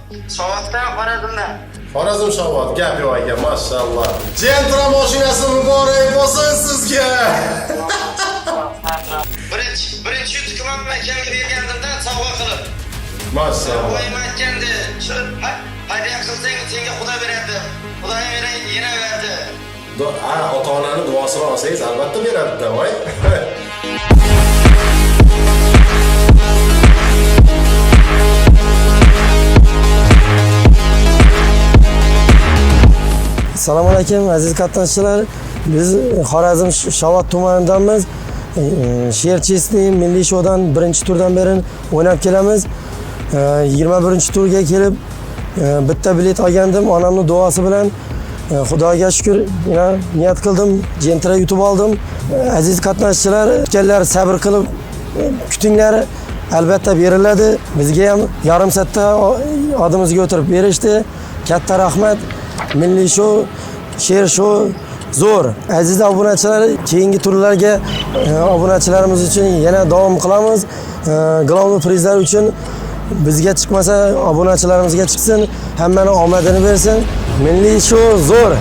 Soatdan, Xorazmdan. Xorazm Shovot, gap yo'q aka, mashalloh. Gentra mashinasi muborak bo'lsin sizga. Birinchi yutuqim akamga bergandimda sovg'a qilib. Mashalloh. Oyim aytgandi, shu hadya qilsang senga Xudo beradi. Xudoyim yana berdi. Ha, ota-onani duosini olsangiz albatta beradi-da, voy. Assalomu alaykum, aziz qatnashchilar. Biz Xorazm Shovot tumanidanmiz. Sher Chesni milliy shoudan birinchi turdan beri o'ynab kelamiz. 21-turga kelib bitta bilet olgandim onamning duosi bilan. Xudoga shukur, yana niyat qildim, Gentra yutib oldim. Aziz qatnashchilar, kutganlar sabr qilib kutinglar, albatta beriladi. Bizga ham yarim soatda odimizga o'tirib berishdi. Katta rahmat. Milliy shou, sher shou zo'r. Aziz obunachilar, keyingi turlarga obunachilarimiz uchun yana davom qilamiz. Главный prizlar uchun bizga chiqmasa, obunachilarimizga chiqsin. Hammani omadini bersin. Milliy shou zo'r.